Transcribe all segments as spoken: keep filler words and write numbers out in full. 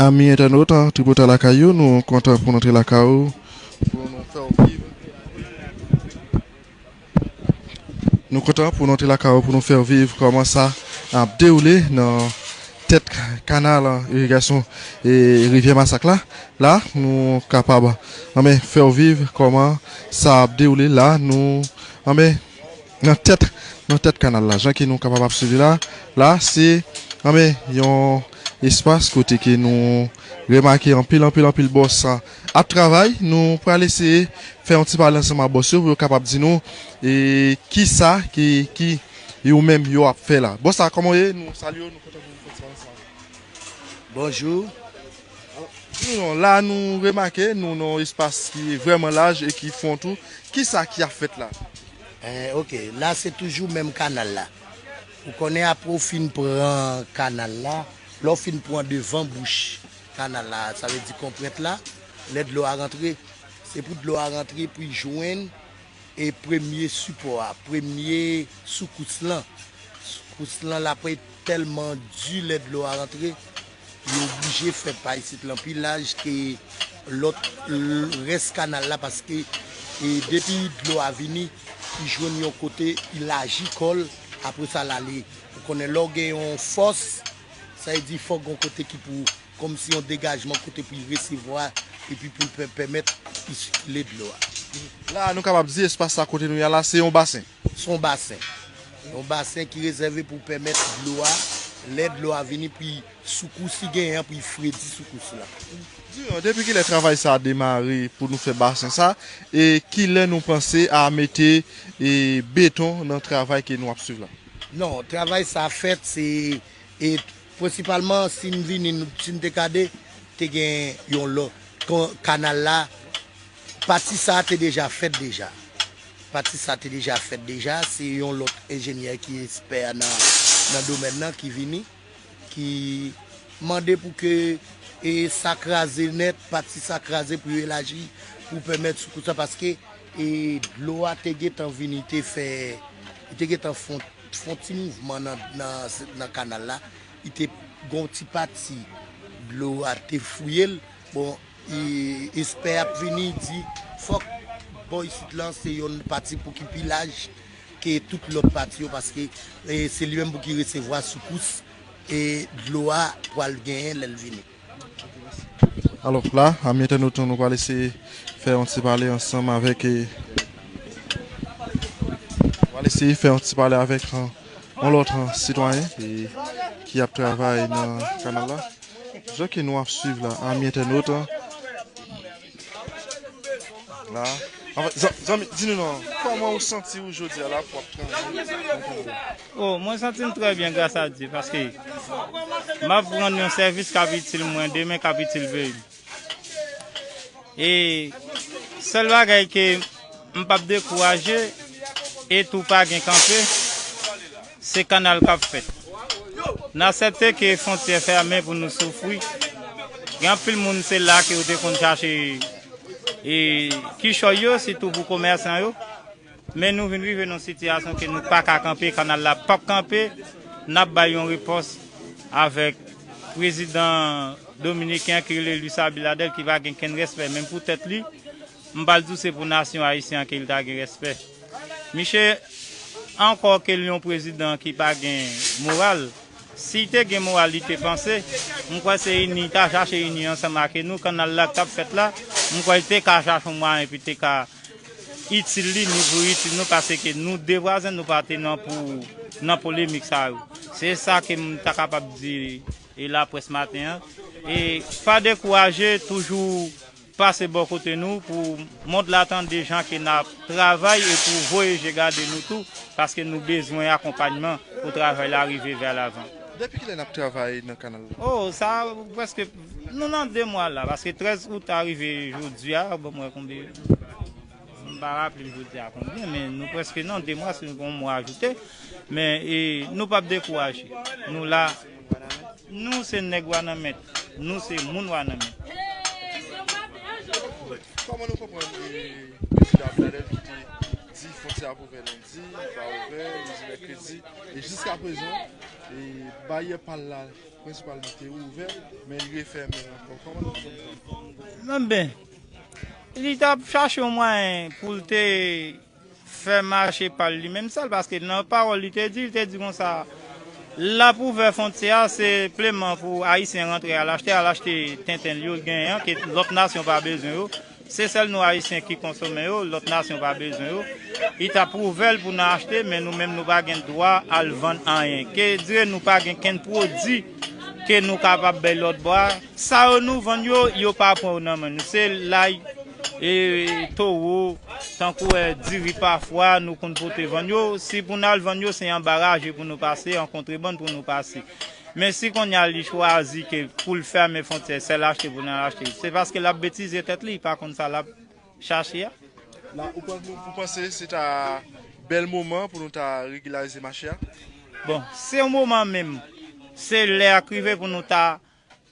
Ami entènot, Tripotay Lakay ou, nou kontan pou n antre lakay ou, pou nou fè w viv. Nou kontan pou n antre lakay ou, pou nou fè w viv kòman sa ap dewoule nan tèt kanal irigasyon e rivyè Masak la. La, nou kapab, anben, fè w viv kòman sa ap dewoule la. Nou, anben, nan tèt, nan tèt kanal la. Jan ke nou kapab ap swiv la, la, se, anben, yon espas kote ke nou remake anpil, anpil, anpil bòs ap travay. Nou pral eseye fè yon ti pale ansanm ak bòs yo pou yo kapab di nou, e, kisa ki, ki yo menm yo ap fè la. Bòs la, kòman w ye? Nou salye w, nou kontan pou nou fè ti pale ansanm. Bonjou. Di nou non, la nou remake, nou nan yon espas ki vrèman laj e ki fon tou. Kisa ki ap fèt la? Eh, ok, la se toujou menm kanal la. Ou konnen apre w fin pran kanal la, lè w fin pran devan bouch kanal la, sa vle di konprent la, lè dlo a rantre, se pou dlo a rantre pou l jwenn e premye sipò a, premye soukous lan. Soukous lan l ap tèlman di lè dlo a rantre, yo oblije fè pa isit lan pi laj ke lòt, l-, rès kanal la, paske, e, depi dlo a vini, li jwenn yon kote, li laji kò l, apre sa l ale. Ou konnen lè w gen yon fòs, sa vle di fòk gon kote ki pou kòmsi yon degajman kote pou l resevwa epi pou l pè-, pèmèt li sikile dlo a. La, nou kapab di espas sa kote nou ye a la, se yon basen. Se yon basen. Yon basen ki rezève pou pèmèt dlo a, lè dlo a vini, pou l soukous li genyen an, pou l fredi soukous la. Di nou, depi kilè travay sa a demare pou nou fè basen sa, e kilè nou panse a mete, e, beton nan travay ke nou ap swiv la? Non, travay sa a fèt, se E prensipalman, si n vini, n-, si n te gade, te gen yon lòt kon-, kanal la, pati sa a te deja fèt deja. Pati sa a te deja fèt deja, se yon lòt enjenyè ki espè nan, nan domèn nan ki vini, ki mande pou ke, e, sa kraze nèt, pati sa kraze pou yo elaji, pou pèmèt soukous sa, paske, e, dlo a te gentan vini, te fè, li te gentan fon fè yon ti mouvman nan, nan, nan kanal la, li te gon ti pati dlo a te fouye l. Bon, e, espè ap vini, di fòk bò isit lan se yon pati pou ki pi laj ke tout lòt pati yo, paske, e, se li menm pou ki resevwa soukous, e, dlo a pral genyen lè l vini. Alò, la, ami entènot nou, nou pral eseye fè yon ti pale ansanm avèk, e, pral eseye fè yon ti pale avèk, e, yon lòt, e, sitwayen, e, ki ap travay nan kanal la. Jan ke nou ap swiv la, ami entènot, e, la. Anfèt, zan-, zanmi, di nou non, kòman ou santi w jodi a la pou ap travay nan kanal la? Oh, mwen santi m trè byen, gras a Dye, paske m ap rann yon sèvis k ap itil mwen demen, k ap itil peyi m. E sèl bagay ke m p ap dekouraje, e tou pa gen kanpe, se kanal k ap fèt. N aksepte ke fwontyè fèmen pou nou soufri. Gen anpil moun se la ke yo te konn chache, e, kichòy yo, sitou pou komèsan yo. Men nou vin rive nan yon sitiyasyon ke nou pa ka kanpe, kanal la p ap kanpe. N ap bay yon repons avèk prezidan dominiken an ki rele Luis Abinader, ki pa gen kenn respè menm pou tèt li. M pral di w se pou nasyon ayisyen an ke l ta gen respè. Misye, ankò ke l yon prezidan ki pa gen moral, si l te gen moral, li te panse, m kwè se ini, ta chache ini ansanm ak nou, kanal la k t ap fèt la, m kwè l te ka chache yon mwayen epi te ka itil li, ni pou itil nou, paske nou de vwazen, nou pa te nan pou, nan polemik sa yo. Se sa ke m ta kapab di, e, laprès maten an. E pa dekouraje, toujou pase bò kote nou pou mond la tande jan ke n ap travay e pou voye je gade nou tou, paske nou bezwen akonpayman pou travay la rive vè lavan. Depi kilè n ap travay nan kanal la? Oh, sa prèske, nou nan de mwa la, paske trèz out a rive jodi a, bon, mwen konbyen, m pa raple m jodi a konbyen, men nou prèske nan de mwa, se yon mwa ajoute. Men, e, nou p ap dekouraje. Nou la, nou se nèg Wanament, nou se moun Wanament. Kòman nou konprann, e, prezidan Abinader ki te di Fwontyè ap ouvè lendi, li pa ouvè, li di mèkredi. E jiskaprezan, e baryè pa l la, prensipal li te ouvè, men li refèmen ankò. Kòman nou fè sa? Nan ben, li t ap chache yon mwayen pou l te fè mache pa l li menm sèl, paske nan pawòl li te di, li te di konsa, l ap ouvè fwontyè a senpleman pou Ayisyen rantre al achte, al achte tenten l yo genyen an, ke lòt nasyon pa bezwen yo. Se sèl nou Ayisyen ki konsome yo, lòt nasyon pa bezwen yo. Li t ap ouvè l pou n achte, men nou menm nou pa gen dwa al vann anyen. Ke dire nou pa gen kenn pwodui ke nou kapab bay lòt bò a. Sa yo nou vann yo, yo pa pran yo nan men nou. Se lay, e, towo, tankou, e, diri pafwa, nou konn pote vann yo. Si pou n al vann yo, se anba raje pou nou pase, an kontrebann pou nou pase. Men si kounye a li chwazi ke pou l fèmen fwontyè, sèl achte pou n al achte, se paske l ap betize tèt li, li pa konn sa l ap chache a. La, ou, ou panse se ta bèl moman pou nou ta regilarize mache a? Bon, se yon moman menm. Se lè a k rive pou nou ta,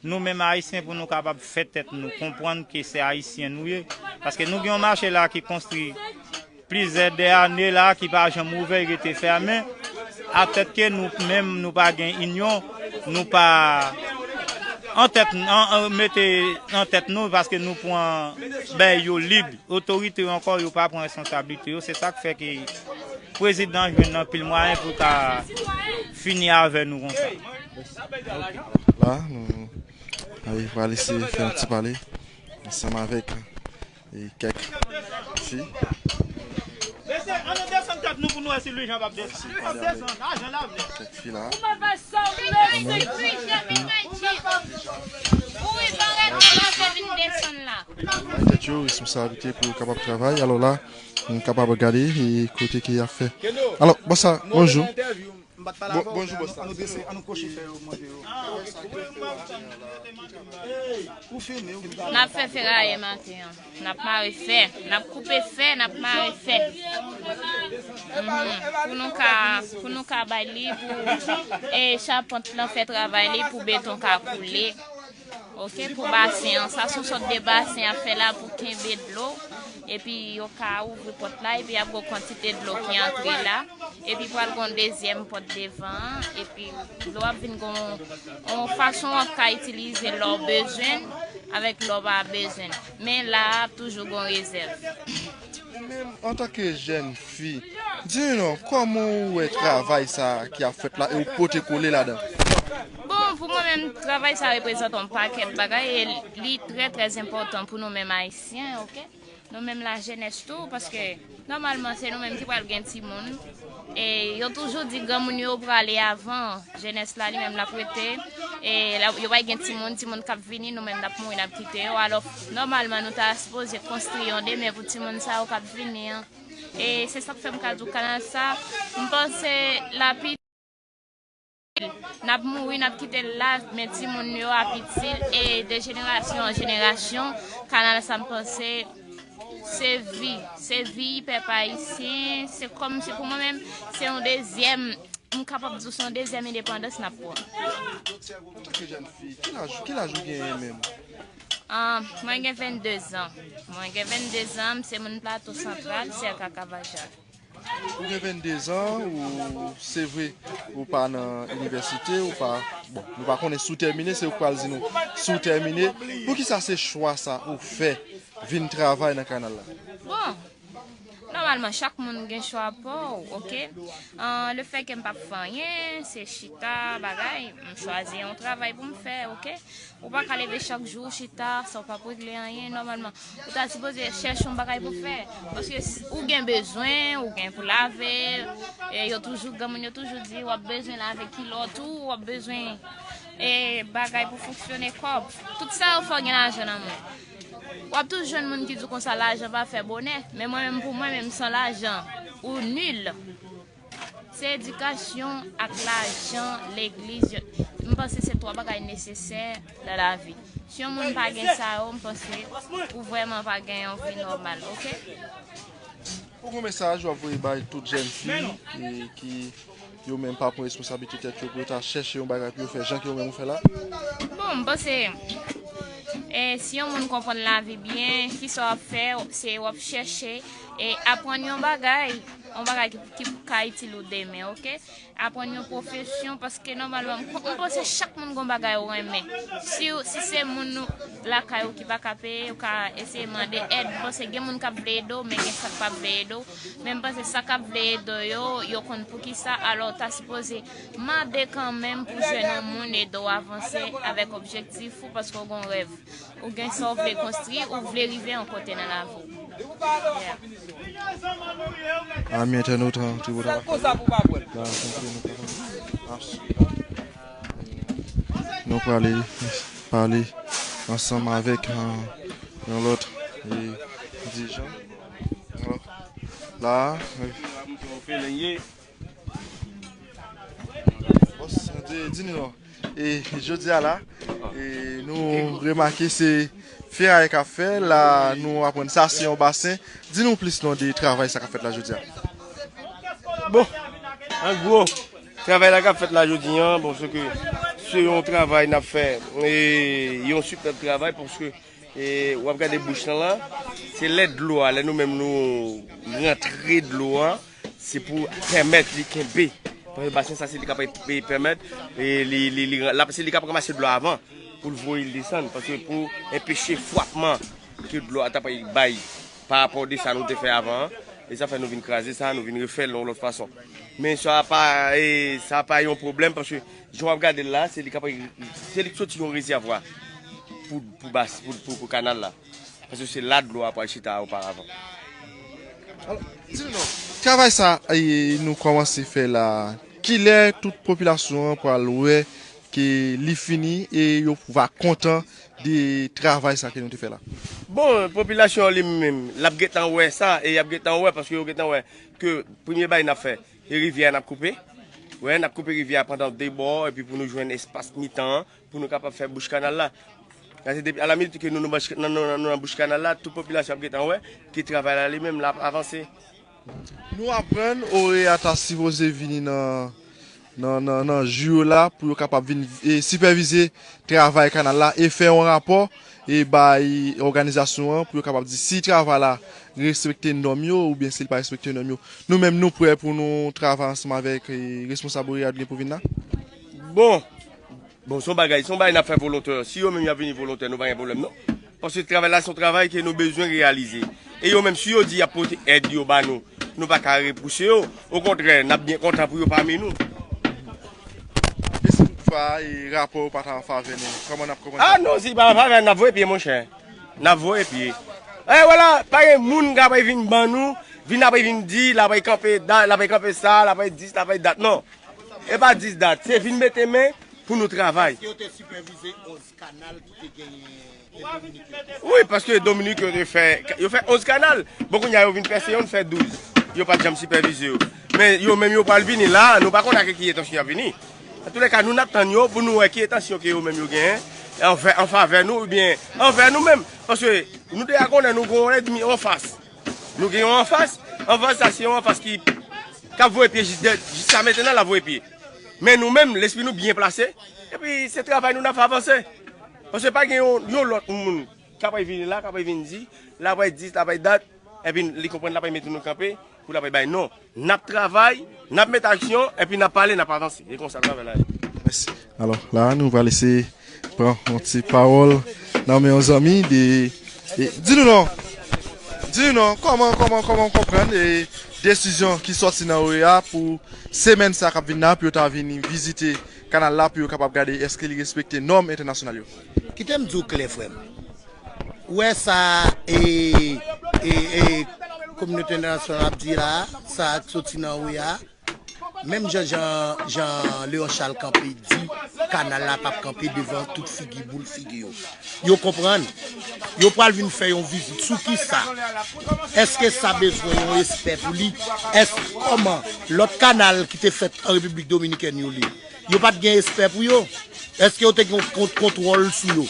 nou menm Ayisyen, pou nou kapab fè tèt nou konprann ke se Ayisyen nou ye. Paske nou gen yon mache la ki konstwi plizyè de ane la ki pa janm ouvè, rete fèmen, atèt ke nou menm nou pa gen inyon, nou pa an tèt, an, an, mete an tèt nou, paske nou pran bèy yo lib. Otorite yo ankò, yo pa pran responsablite yo. Se sa k fè ke prezidan jwenn anpil mwayen pou l ka fini avè nou konsa. La, nou, nou prale eseye fè yon ti pale ansanm avèk e kèk fi. Mesye, ann nou desann tèt nou pou nou wè si Louis Jean p ap desann. Li p ap desann, lajan l ap vle. Kèk fi la. Ou pa fè sa, ou vle, se Louis Jean vin manje. Ou wi, pa rete la, fè vin desann la. Bay tèt yo responsablite pou yo kapab travay. Alò la, nou kapab gade e kote ke y ap fè. Alò, bòs la, bonjou. Bon, bonjou, bòs la. Ann nou drese, ann nou kwochi fè yo manje yo. N ap fè ferayè maten an. N ap mare fè. N ap koupe fè, n ap mare fè. Mhm. Pou nou ka, pou nou ka bay li, pou, e, chapant lan fè travay li, pou beton ka koule. Oke, pou basen an. Sa se yon sòt de basen y ap fè la pou kenbe dlo. Epi yo ka ouvri pòt la, epi y ap gen yon kantite dlo ki antre la. Epi pral gen yon dezyèm pòt devan an. Epi dlo ap vin gen yon, yon fason w ap ka itilize lè w bezwen l, avèk lè w pa bezwen l. Men la a ap toujou gen yon rezèv. Ou menm, antanke jèn fi, di nou non, kòman ou wè travay sa a ki ap fèt la e ou pote kole ladan? Bon, pou mwen menm, travay sa a reprezante yon pakèt bagay e li trè, trè enpòtan pou nou menm Ayisyen, oke? Nou menm lajenès tou, paske nòmalman se nou menm ki pral gen timoun. E yo toujou di granmoun yo prale avan, jenès la li menm l ap rete. E la, yo pral gen timoun, timoun k ap vini, nou menm n ap mouri, n ap kite yo. Alò, nòmalman nou ta sipoze konstwi yon demen pou timoun sa yo k ap vini an. E se sa k fè m ka di w kanal sa, m panse l ap itil. N ap mouri, n ap kite l la, men timoun yo ap itil. E de jenerasyon an jenerasyon, kanal sa m panse se vi, se vi pèp ayisyen, se kòmsi pou mwen menm, se yon dezyèm, m kapab di w se yon dezyèm endepandans n ap pran. Antanke jèn fi, ki laj, ki laj ou genyen menm? Ah, mwen gen vennde zan. Mwen gen vennde zan, m se moun Plato Santral, Sèka Kavaja. Ou gen vennde zan, ou, se vre, ou pa nan inivèsite, ou pa, bon, nou pa konnen si w tèmine, se ou k pral di nou si w tèmine. Poukisa se chwa sa ou fè vin travay nan kanal la? Bon, nòmalman, chak moun gen chwa pa w, oke? Ah, lefètke m p ap fè anyen, se chita, bagay, m chwazi yon travay pou m fè, oke? Ou pa ka leve chak jou, chita, san w p ap regle anyen, nòmalman. Ou ta sipoze chèche yon bagay pou fè. Paske s-, ou gen bezwen, ou gen pou lave. E yo toujou, granmoun yo toujou di, w ap bezwen lave kilòt ou, w ap bezwen, e, bagay pou fonksyone kò w. Tout sa yo fè w gen lajan nan men w. W ap toujou jwenn moun ki di w konsa lajan pa fè bonè. Men mwen menm, pou mwen menm, san lajan, ou nil. Se edikasyon ak lajan, legliz, yo, m panse se twa bagay nesesè nan lavi. Si yon moun pa gen sa yo, m panse ou vrèman pa gen yon vi nòmal, oke? Ou gen mesaj w ap voye bay tout jèn fi, e, ki yo menm pa pran responsablite tèt yo pou yo ta chèche yon bagay pou yo fè jan ke ou menm ou fè la? Bon, m panse E si yon moun konprann lavi byen, kisa w ap fè, se w ap chèche e aprann yon bagay, yon bagay ki, ki ka itil ou demen, oke? Aprann yon pwofesyon, paske nòmalman, m, m panse chak moun gon bagay ou renmen. Si, si se moun ou, lakay ou ki pa ka peye, ou ka eseye mande èd. M panse gen moun k ap vle ede w, men gen sa k p ap vle ede w. Men m panse sa k ap vle ede w yo, yo konn poukisa, alò w ta sipoze mande kanmenm pou jwenn yon moun ede w avanse avèk objektif ou, paske w gon rèv. Ou gen sa w vle konstwi, ou vle rive yon kote nan lavi w. Yeah. Ami entènot, an, ti bout. Sa koz sa pou pa bwè l. La, kontre nou pa konn. Ap swiv la. Nou prale pale ansanm avèk, an, yon lòt, e, dirijan. Alò, la, e, Bòs, di, di nou non. E jodi a la, e nou remake se feray k ap fè la, nou aprann sa se yon basen. Di nou plis non de travay sa k ap fèt la jodi a. Bon, an gwo, travay la k ap fèt la jodi a, bon, se ke se yon travay n ap fè, e yon sipèb travay, paske e w ap gade bouch lan la, se lè dlo a, lè nou menm nou rantre dlo a, se pou pèmèt li kenbe. Paske basen sa, se li k ap pe-, pèmèt, e li, li, li, la, se li k ap ranmase dlo a avan, pou l voye l desann, paske pou enpeche fwapman ke dlo a ta pral bay pa rapò de sa nou te fè avan an, e sa fè nou vin kraze sa, nou vin refè l yon lòt fason. Men sa pa, e, sa pa yon pwoblèm, paske jan w ap gade l la, se li k ap, se li k soti yon rezèvwa pou, pou bas-, pou, pou, pou kanal la. Paske se la dlo a pral chita oparavan. Alò, di nou non, travay sa, e, nou kòmanse fè la, kilè tout popilasyon an pral wè ke li fini e yo va kontan de travay sa ke nou te fè la? Bon, popilasyon an li menm, l ap gentan wè sa, e y ap gentan wè, paske yo gentan wè ke premye bagay n ap fè, e rivyè a n ap koupe. Wè, n ap koupe rivyè a pandan de bò, epi pou nou jwenn espas mitan an, pou nou kapab fè bouch kanal la. Paske depi, alaminit ke nou, nou, bouch, nan, nan, nan, nan bouch kanal la, tout popilasyon ap gentan wè ke travay la li menm, l ap avanse. Nou aprann O E A ta sipoze vini nan, nan, nan, nan jou yo la pou yo kapab vin, e, sipèvize travay kanal la e fè yon rapò e bay òganizasyon an pou yo kapab di si travay la respekte nòm yo oubyen si l pa respekte nòm yo. Nou menm, nou prè pou nou travay ansanm avèk, e, responsab O E A ki gen pou vin la. Bon, Bon, se yon bagay, se yon bagay n ap fè volontè. Si yo menm y ap vini volontè, nou pa gen pwoblèm, non. Paske travay la, se yon travay ke nou bezwen reyalize. E yo menm, si yo di y ap pote èd yo ba nou, nou pa ka repouse yo. Okontrè, n ap byen kontan pou yo pami nou. E si toutfwa, e, rapò yo pa t an favè nou, kòman n ap konprann sa? A non, si pa an favè, n ap voye pye, monchè. N ap voye pye. E, vwala, pa gen moun k ap vin ban nou, vin ap vin di, l ap kanpe dat, l ap kanpe sa, l ap di, l ap dat. Non. E pa di dat. Se vin mete men pou nou travay. Èske yo te sipèvize onz kanal ki te genyen, e, Dominik yo te fè? Wi, paske Dominik yo te fè, yo fè onz kanal. Bon, kounye a yo vin pèse yonn, fè douz. Yo pa t janm sipèvize yo. Men yo menm yo pral vini la, nou pa konn ak ki entansyon y ap vini. Antoulèka, nou n ap tann yo pou nou wè ki entansyon ke yo menm yo genyen anvè, an favè nou oubyen anvè nou menm. Paske nou deja konnen nou gen yon lènmi anfas. Nou gen yon anfas, anfas sa se yon anfas ki, k ap voye pye jis dè, jiska mentnan l ap voye pye. Men nou menm, lespri nou byen plase, epi se travay nou n ap fè avanse. Paske pa gen yon, yon lòt moun k ap vini la, k ap vin di, l ap di, l ap dat, epi li konprann l ap mete nou kanpe, pou l ap bay non. N ap travay, n ap met aksyon, epi n ap pale, n ap avanse. E konsa travay la ye. Mèsi. Alò, la, nou pral eseye pran yon ti pawòl nan men yon zanmi de, e, di nou non. Di nou non, kòman, kòman, kòman w konprann, e, desizyon ki sòti nan O E A pou semèn sa k ap vin la, pou yo ta vini vizite kanal la, pou yo kapab gade èske li respekte nòm entènasyonal yo? Kite m di w klè, frè m. Ou wè sa, e, e, e, kominote entènasyonal ap di la, sa k soti nan O E A, menm jan, jan, jan Léon Charles kanpe di, kanal la p ap kanpe devan tout figi boul figi yo. Yo konprann. Yo pral vin fè yon vizit sou kisa? Èske sa bezwen yon espè pou li? Èske kòman lòt kanal ki te fèt an Repiblik Dominikèn yo li? Yo pa t gen espè pou yo? Èske yo te gen kont-, kontwòl sou yo?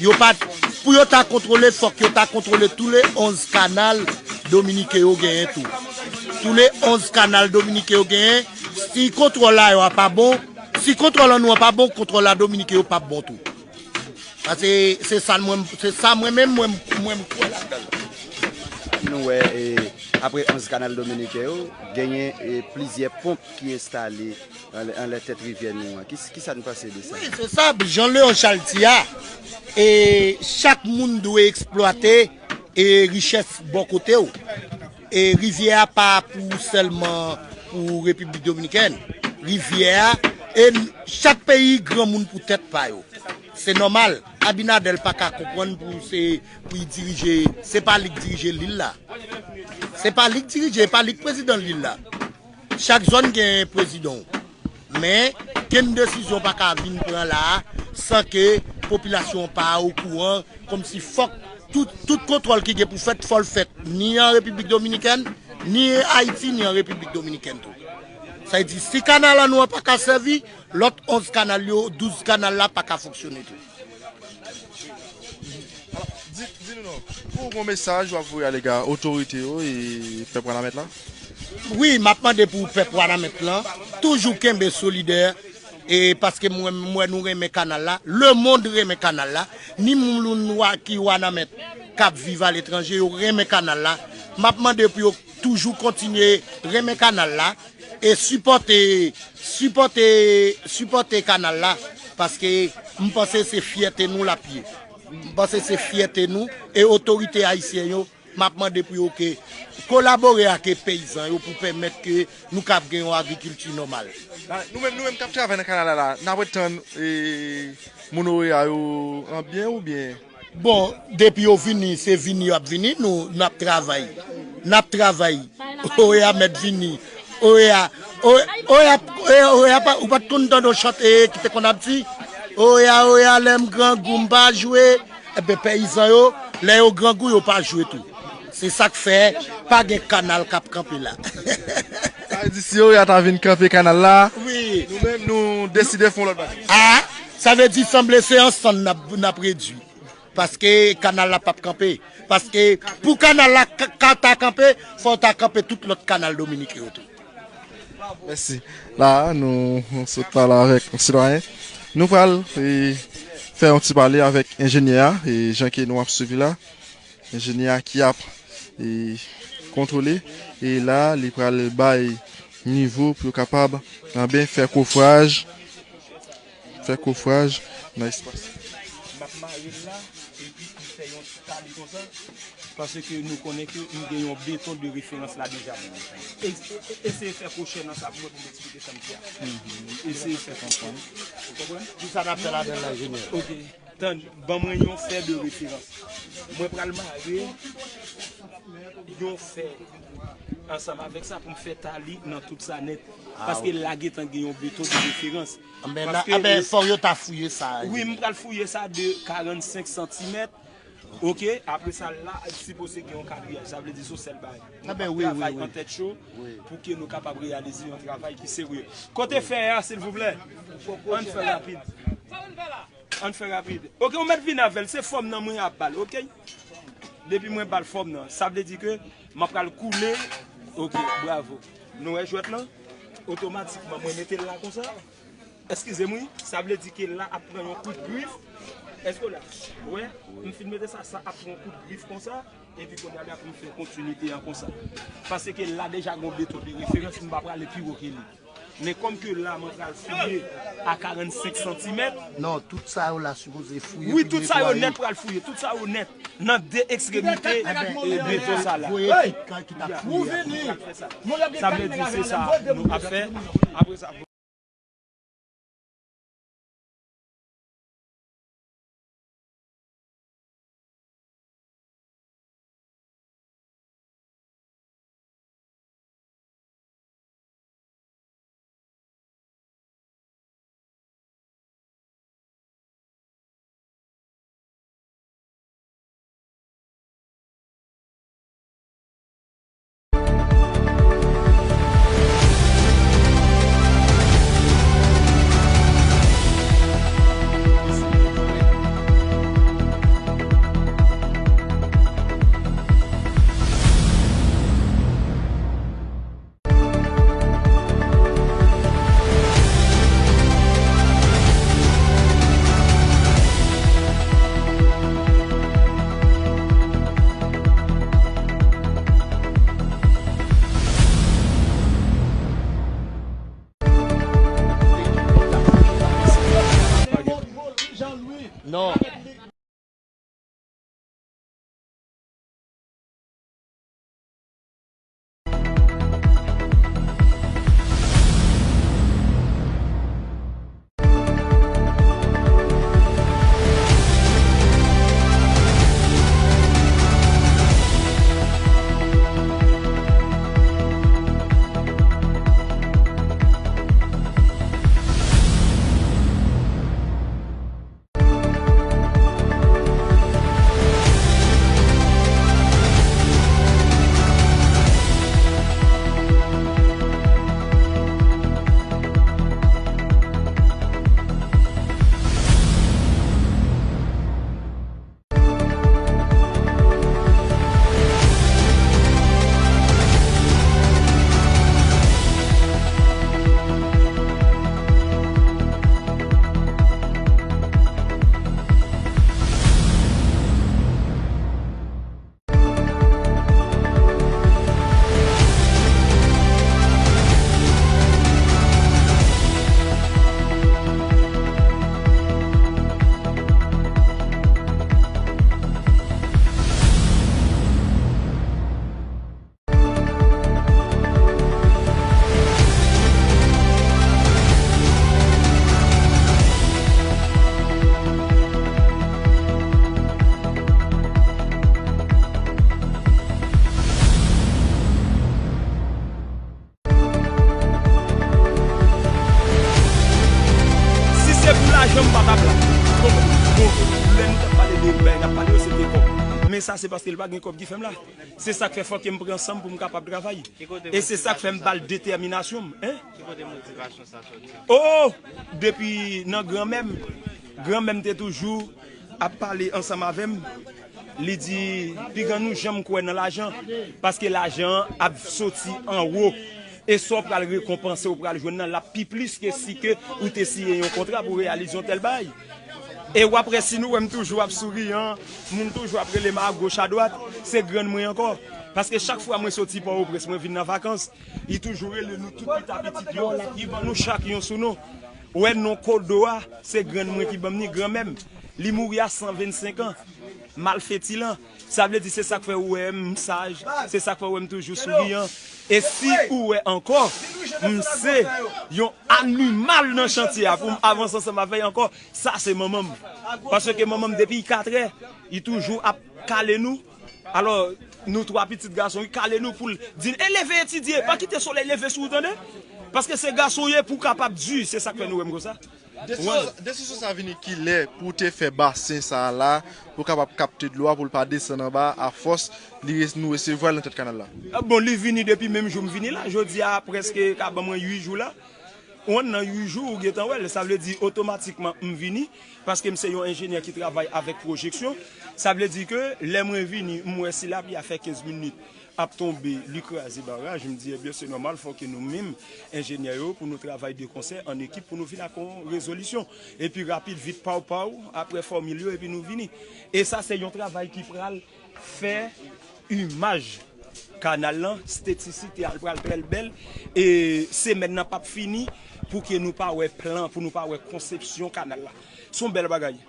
Yo pa t, pou yo ta kontwole, fòk yo ta kontwole tou le onz kanal dominiken yo genyen tou. Tou le onz kanal dominiken yo genyen, si kontwòl a yo a pa bon, si kontwòl an nou an pa bon, kontwòl a dominiken yo p ap bon tou. Se, se sa mwen, se sa mwen menm, mwen, mwen kwè ladan l. Nou wè, e, apre onz kanal dominiken yo, genyen, e, plizyè ponp ki enstale anlè, anlè tèt rivyè nou an. Ki, ki sa n panse de sa? Wi, se sa, jan Leon Charles di a, e, chak moun dwe eksplwate, e, richès bò kote w. E rivyè a pa pou sèlman pou Repiblik Dominikèn. Rivyè a, e chak peyi granmoun pou tèt pa yo. Se nòmal. Abinader pa ka konprann pou se, pou l dirije, se pa li k dirije lil la. Se pa li k dirije, e pa li k prezidan lil la. Chak zòn gen prezidan w. Men, kenn desizyon pa ka vin pran la a san ke popilasyon an pa okouran, kòmsi fòk tout, tout kontwòl ki gen pou fèt, fò l fèt ni an Repiblik Dominikèn, ni Ayiti, ni an Repiblik Dominikèn tou. Sa vle di, si kanal an nou an pa ka sèvi, lòt onz kanal yo, douz kanal la pa ka fonksyone tou. Di, di nou non, pou yon mesaj w ap voye alega otorite yo e pèp Wanament la? Wi, m ap mande pou pèp Wanament lan toujou kenbe solidè, e paske mwen, m wè nou renmen kanal la, lemonn renmen kanal la, ni moun wa, ki Wanament k ap viv aletranje, yo renmen kanal la. M ap mande pou yo toujou kontinye renmen kanal la e sipòte, sipòte, sipòte kanal la, paske m panse se fyète nou l ap ye. M panse se fyète nou e otorite ayisyen yo, m ap mande pou yo ke kolabore ak peyizan yo pou pèmèt ke nou kab gen yon agrikilti nòmal. La, nou menm, nou menm k ap travay nan kanal la, la, n ap ret tann, e, moun oea yo an byen oubyen? Bon, depi yo vini, se vini y ap vini, nou, n ap travay. N ap travay. Oea mèt vini. Oea, o-, oea, oea, oea pa, ou pa t konn tande yon chante ki te konn ap di, oea, oea, lè m grangou, m pa jwe. Enben, peyizan yo, lè yo grangou, yo pa jwe tou. Se sa k fè pa gen kanal k ap kanpe la. Sa vle di, si oea ta vin kanpe kanal la, wi, nou menm, nou deside fè yon lòt bagay. A, sa vle di, sanble se ansanm n ap, n ap redui. Paske kanal la p ap kanpe. Paske pou kanal la ka, ka ta kanpe, fò w ta kanpe tout lòt kanal dominiken yo tou. Mèsi. La, nou, nou sot pale avèk yon sitwayen. Nou pral, e, fè yon ti pale avèk enjenyè a, e, jan ke nou ap swiv li la. Enjenyè a ki ap, e, kontwole. E la, li pral bay nivo pou yo kapab, anben, fè kofraj. Fè kofraj nan espas. M ap mare l la, epi m fè yon ti tali konsa, paske nou konnen ke m gen yon beton de referans la deja. E, e, e, eseye fè kwochè nan sa pou mwen, pou m eksplike sa m di a. Eseye fè konprann. Ou konprann? Kisa n ap fè ladan l la, enjenyè? Ok. Tann, ban mwen yon fè de referans. Mwen pral mare yon fè ansanm avèk sa pou m fè tali nan tout sa nèt. Paske la gentan gen yon beton de referans. Anben, la, paske, anben, e, fò yo ta fouye sa. Wi, m pral fouye sa de karannsenk santimèt. Ok, apre sa, la, sipoze gen yon kadriyaj. Sa vle di se yon sèl bagay. Nou p ap travay an tèt cho pou ke nou kapab reyalize yon travay ki serye. Kote fè a, silvouplè? Ann fè rapid. Ann fè rapid. Ok, ou mèt vin avè l. Se fòm nan mwen ap ba l, ok? Depi mwen ba l fòm nan, sa vle di ke m ap pral koule. Ok, bravo. Nou wè jwèt lan? Otomatikman, mwen mete l la konsa. Eskize m, wi. Sa vle di ke la ap pran yon kout grif. Èske w la? Wè, m fin mete sa, sa ap pran yon kout grif konsa. Epi kounye a la pou m fè kontinite a konsa. Paske la deja gon beton de referans, m pa prale pi wo ke li. Men kòm ke la mwen pral fouye a karannsenk santimèt. Non, tout sa yo la sipoze fouye. Wi, tout sa yo nèt pral fouye, tout sa yo nèt. Nan de ekstremite, e, beton sa la. Voye kit ka ki t ap fouye a. Sa vle di se sa nou ap fè. Apre sa, Sa se paske l pa gen kòb ki fè m la. Se sa k fè fòk m pran san m pou m kapab travay. E se sa k fè m ba l detèminasyon m. Hein? Ki kote motivasyon sa soti? Oh! Depi nan granmè m. Granmè m te toujou ap pale ansanm avè m. Li di, "Pigan, nou janm kwè nan lajan, paske lajan an ap soti anwo. E sa w pral rekonpanse, w pral jwenn nan, l ap pi plis ke si ke ou te siyen yon kontra pou reyalize yon tèl bagay." E w ap wè, si nou wè m toujou ap souriyan, moun toujou ap rele m agoch adwat, se grann mwen ankò. Paske chak fwa mwen soti Pòtoprens, mwen vin nan vakans, li toujou rele nou tout pita pitit yo, li ban nou chak yon sounon. Ou wè non Kodo a, se grann mwen ki ban m ni, granmè m. Li mouri a san vennsenk an. Malfeti lan. Sa vle di se sa k fè ou wè m saj, se sa k fè ou wè m toujou souriyan. E si ou wè ankò, m se yon animal nan chantye a pou m avanse ansanm avè l ankò, sa se manman m. Paske manman m depi katrè, li toujou ap kale nou. Alò, nou twa pitit gason, li kale nou pou l di n, e leve etidye, pa kite solèy leve sou ou tande. Paske se gason w ye pou w kapab di, se sa k fè nou wè m konsa. Desizyon, desizyon sa vini kilè pou w te fè basen sa a la, pou w kapab kapte dlo a, pou l pa desann anba, afòs li res-, nou resevwa l nan tèt kanal la? Ah, bon, li vini depi menm jou m vini la, jodi a prèske ka ban mwen uit jou la. Ou konn nan uit jou, ou gentan wè l, sa vle di otomatikman m vini, paske m se yon enjenyè ki travay avèk pwojeksyon. Sa vle di ke lè mwen vini, m wè si lapli a fè kenz minit ap tonbe, li kraze baraj, m di, ebyen, se nòmal, fòk ke nou menm, enjenyè yo, pou nou travay de konsè, an ekip, pou nou vin ak yon rezolisyon. Epi rapid, vit, paw, paw, apre fòmil yo, epi nou vini. E sa, se yon travay ki pral fè imaj kanal lan, estetisite a l pral trè bèl, e semèn nan p ap fini pou ke nou pa wè plan, pou nou pa wè konsepsyon kanal la. Se yon bèl bagay.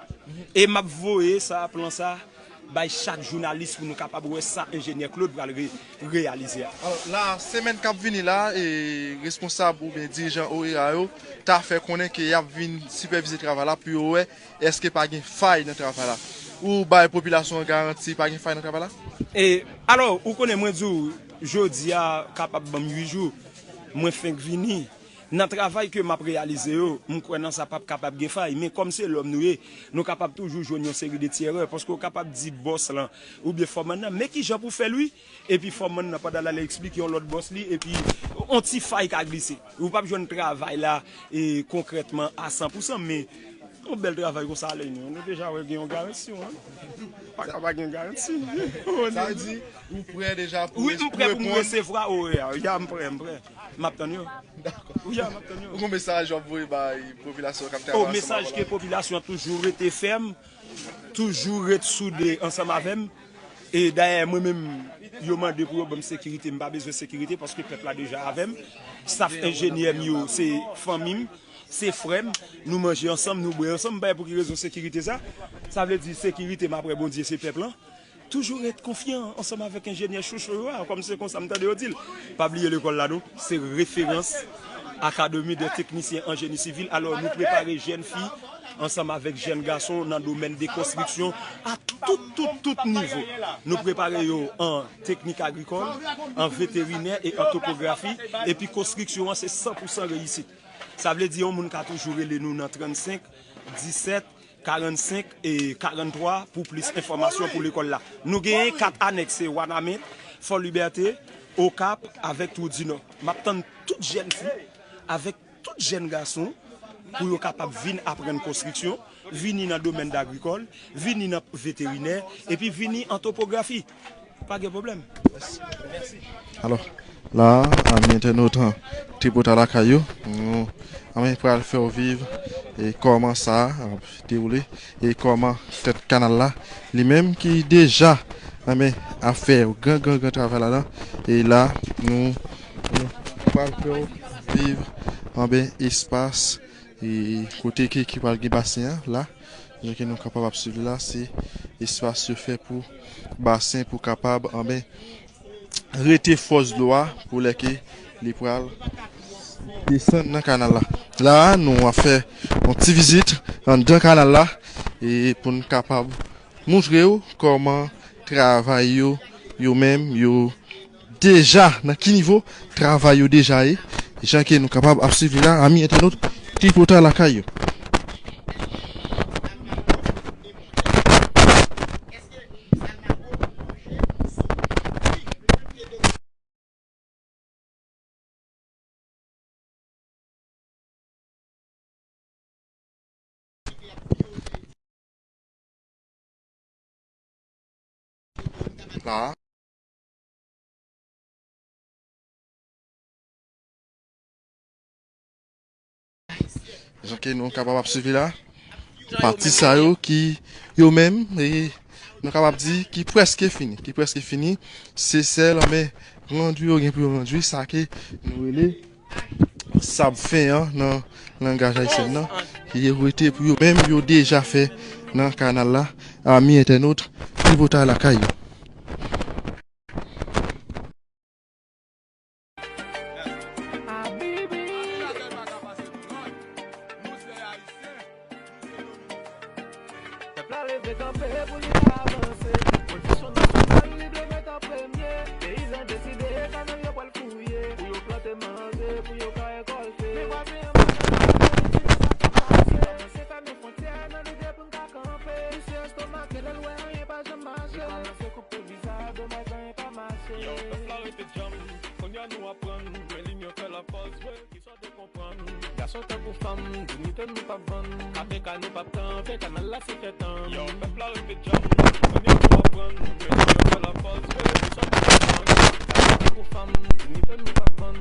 E m ap voye sa, plan sa, bay chak jounalis pou nou kapab wè sa enjenyè Claude pral re-, reyalize a. Alò, la, semèn k ap vini la, e responsab oubyen dirijan OREA yo ta fè konnen ke y ap vin sipèvize travay la pou yo wè èske pa gen fay nan travay la. Ou bay popilasyon an garanti pa gen fay nan travay la? E, alò, ou konnen mwen di w, jodi a kapab ban m uit jou, mwen fenk vini. Nan travay ke m ap reyalize yo, m kwè nan sa p ap kapab gen fay, men kòm se lòm nou ye, nou kapab toujou jwenn yon seri de ti erè, paske w kapab di bòs lan oubyen fòman nan, men kijan pou fè l wi, epi fòman nan pandan l al eksplike yon lòt bòs li, epi yon ti fay ka glise. Ou p ap jwenn travay la, e, konkrètman a san pou san, men yon bèl travay konsa ale nou, nou deja wè gen yon garanti, wi. Pa ka pa gen garanti. Sa vle di, ou prè deja pou... Wi, m prè pou m resevwa, o, ya, ya, m prè, m prè. M ap tann yo. Dakò. Wi, ya, m ap tann yo. Ou gon mesaj w ap voye bay popilasyon k ap travay ansanm avè w? O, mesaj ke popilasyon an toujou rete fèm, toujou ret soude ansanm avè m. E dayè, mwen menm, yo mande pou yo ban m sekirite, m pa bezwen sekirite paske pèp la deja avè m. Staf enjenyè m yo, se fanmi m, se frè m, nou manje ansanm, nou bwè ansanm, m pa wè pou ki rezon sekirite sa. Sa vle di sekirite m aprè Bondye, se pèp lan. Toujou ret konfyan ansanm avèk enjenyè chouchou yo a, kòm se konsa m tande yo di l. Pa bliye lekòl la non, se referans Académie des techniciens en génie civil. Alò, nou prepare jèn fi ansanm avèk jèn gason nan domèn de konstriksyon a tout, tout, tout nivo. Nou prepare yo an teknik agrikòl, an veterinè e an topografi. Epi konstriksyon an se san pou san reyisit. Sa vle di yon moun ka toujou rele nou nan trannsenk, disèt, karannsenk e karanntwa pou plis enfòmasyon pou lekòl la. Nou genyen kat anèks, se Wanament, Fò Libète, Okap avèk Twou Dinò. M ap tann tout jèn fi avèk tout jèn gason pou yo kapab vin aprann konstriksyon, vini nan domèn dagrikòl, vini nan veterinè, epi vini an topografi. Pa gen pwoblèm. Alò, la, ami entènot, an, Tripotay Lakay yo, nou, anben, pral fè w viv e kòman sa ap dewoule e kòman tèt kanal la, li menm ki deja, anben, ap fè gran, gran, gran travay ladan. E la, nou, nou pral fè w viv, anben, espas e kote ke, ki pral gen basen an la, jan ke nou kapab ap swiv la, se espas yo fè pou basen pou kapab, anben, rete fòs dlo a pou lè ke li pral desann nan kanal la. La, nou ap fè yon ti vizit anndan kanal la e pou n kapab moutre w kòman travay yo, yo menm, yo deja, nan ki nivo travay yo deja ye, jan ke nou kapab ap swiv li la, ami entènot, Tripotay Lakay yo. la. Jan ke nou kapab ap swiv li la, pati sa yo ki, yo menm, e nou kapab di ki prèske fini, ki prèske fini, se sèl men randui yo gen pou yo randui, sa ke nou rele sab fen an nan langaj ayisyen nan, ki rete pou yo menm, yo deja fè nan kanal la. Ami entènot, tripotay lakay yo. Pèp la leve kanpe pou li avanse. Pozisyon nasyonal li vle mete an premye. Peyizan deside kanal yo pral fouye. Pou yo plante manje, pou yo ka rekòlte. Men vwazen an mache nan politik sa k ap pase. Li kòmanse fèmen fwontyè nan lide pou n ka kanpe. Misye estomake lè l wè anyen pa janm mache. Li kòmanse koupe viza, domaj anyen pa mache. Yo, pèp la rete djanm. Kounye a nou aprann. Men linyon fè lapòz vre. Kisa w te konprann? Gason tankou fanm, diyite nou p ap vann. K P K nou p ap kanpe, kanal la se fè tann. Yo, pèp la rete djanm, kounye a nou aprann. Men si yo fè lapòz vre, kisa w te konprann? Gason tankou fanm, diyite nou p ap vann.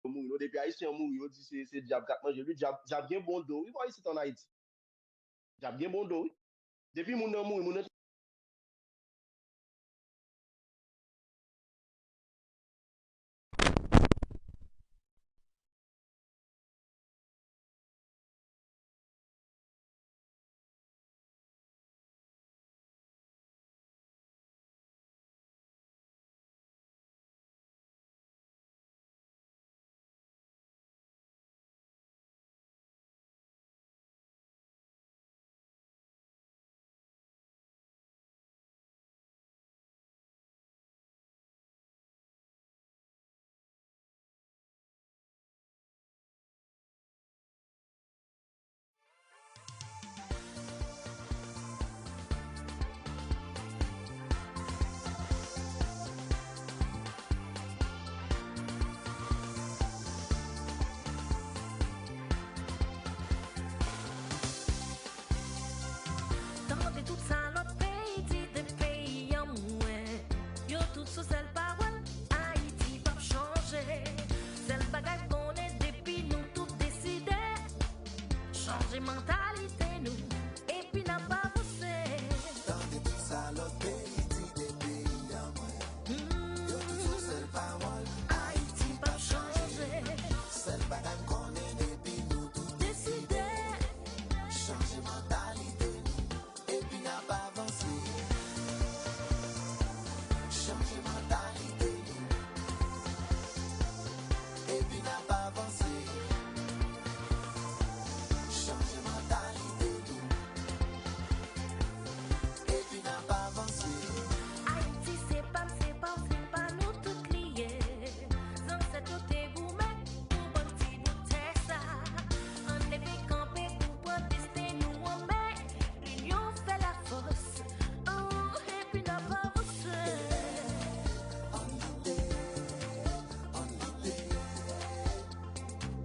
Yo mouri, yo, depi ayisyen an mouri, yo di se, se dyab k ap manje l, wi, dyab, dyab gen bon do, wi, bò isit ann Ayiti. Dyab gen bon do, wi. Depi moun nan mouri, moun nan Tande tout sa lòt peyi di de peyi an mwen. Yo tout sou sèl pawòl, Ayiti p ap chanje. Sèl bagay m konnen depi nou tout deside, chanje mantalite nou, epi n ap avanse. Tande tout sa lòt peyi di de peyi an mwen. Yo tout sou sèl pawòl, Ayiti p ap chanje. Sèl bagay m konnen depi nou tout deside, chanje mantalite nou. Epi n ap avanse. Chanje mantalite nou. Epi n ap avanse. Chanje mantalite nou. Epi n ap avanse. Ayiti se pa m, se pa w, se pa nou tout li ye. Zansèt yo te goumen pou ban n ti bout tè sa. Ann leve kanpe pou pran desten nou an men. Linyon fè lafòs, oh, epi n ap avanse. Ann lite, ann lite,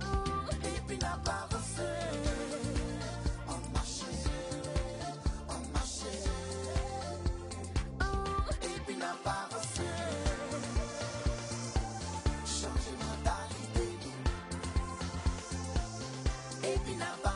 oh, epi n ap avanse. Ann mache, ann mache, oh, epi n ap avanse. Chanje mantalite nou. Epi n ap